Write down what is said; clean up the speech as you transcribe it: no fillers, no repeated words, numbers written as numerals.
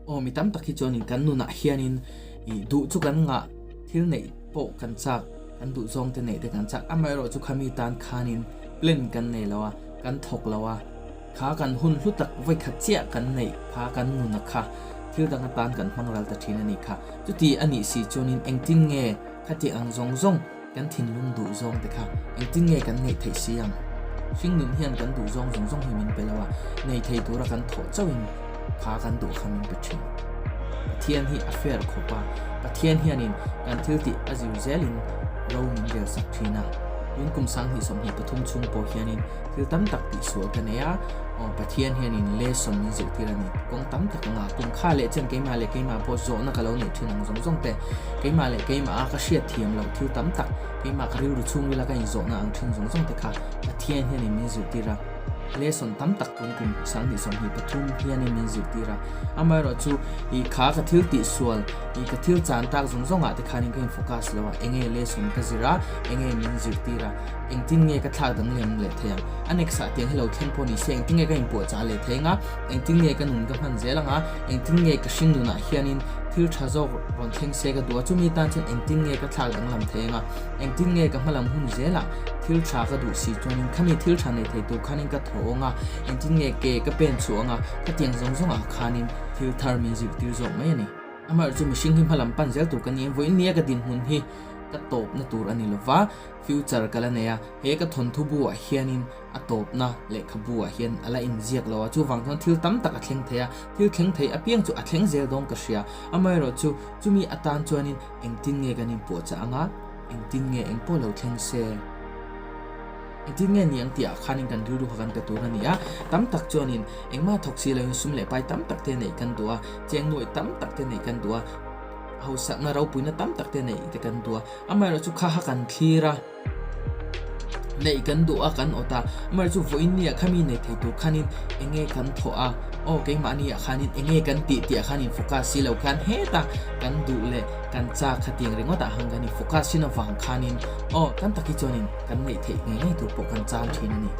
Aw mi tam tak hi chuanin kan nunah hianin ih duh chu kan ngah thil neih pawh kan chak, kan duh zawng te neih te kan chak. Amaherawh chu khami tan khanin plan kan nei lo a, kan thawk lo a, kha kan hun hlu tak vawi khat chiah kan neih kha kan nuna kha thil dang atan kan hmang ral ta thin a nih kha. Chuti a nih si chuanin engtin nge khati ang zawng zawng Kan thinlung duh zawng te kha engtin nge kan neih theih si ang? Hringnun hian kan duh zawng zawng zawng hi min pe lo a, nei thei tura kan thawh chauhin kha kan duh kha min pe thin. Pathian hi a fair khawp a, Pathian hianin kan thil tih a zir zelin ro min rel sak thin a. Tun kum 2023 chhung pawh hianin thil tam tak tihsual ka nei a, aw Pathian hianin lesson min zirtir a ni. Kawng tam tak anga kum kha leh chen keimah leh keimah pawh zawhna ka lo neih thin ang zawng zawng te, keimah leh keimah a ka hriat thiam loh thil tam tak, keimah ka rilru chhungrila ka inzawhna ang thin zawng zawng te kha Pathian hianin min zirtir a. Lesson tam tak tun kum 2023 hianin min zirtir a. Amaherawhchu ih kha ka thil tihsual, ih ka thil chan tak zawng zawngah te khanin ka in focus lo a, enge lesson ka zir a, enge min zirtir a. Engtin nge ka thlak dang lem leh thei ang? A next ah tiang hi lo thleng pawh ni se engtin nge ka inpuahchah leh thei anga? Engtin nge ka nun ka hman zel anga? Engtin nge ka hring nunah hianin thil tha zawk rawn thleng se ka duh a? Chumi tan chuan engtin nge ka thlak danglam thei anga? Engtin nge ka hmalam hun zelah thil tha ka duh si chuanin khami thil tha nei thei tur khanin ka thaw anga? Engtin nge ke ka pen chhuah anga? Khatiang zawng zawngah khanin thil thar min zirtir zawk mai a ni. Amaherawhchu mihring hi hmalam pan zel tur ka ni. Vawiin ka dinhmun hi ka tawpna tur a ni lova. Future ka la nei a, he ka thawnthu bu ah hianin a tawpna lehkhabu ah hian a la inziak lo a, chuvang chuan thil tam tak a thleng thei a, thil thleng thei apiang chu a thleng zel dawn ka hria. Amaherawhchu chumi atan chuanin engtin nge kan inpuahchah anga, engtin nge engpawh lo thleng se, engtin nge ni ang tih ah khanin kan rilru kha kan pe tur a ni a, tam tak chuanin engmah thawk si loin sum leh pai tam tak te neih kan duh a, cheng nuaih tam tak te neih kan duh a, hausakna ropuina tam tak te neih te kan duh a. Amaherawh chu kha kha kan thlir a, neih kan duh a, kan awt a, amaherawh chu vawiin ni ah khami nei thei tur khanin eng nge kan thawh a, aw keimahni ah khanin eng nge kan tih tih ah khan in focus si lo khan heta kan duh leh kan chak kha tiang ringawt ah khan kan in focus thin avang khanin aw tam tak hi chuanin kan neih theih ngei ngei tur pawh kan chang thin a ni.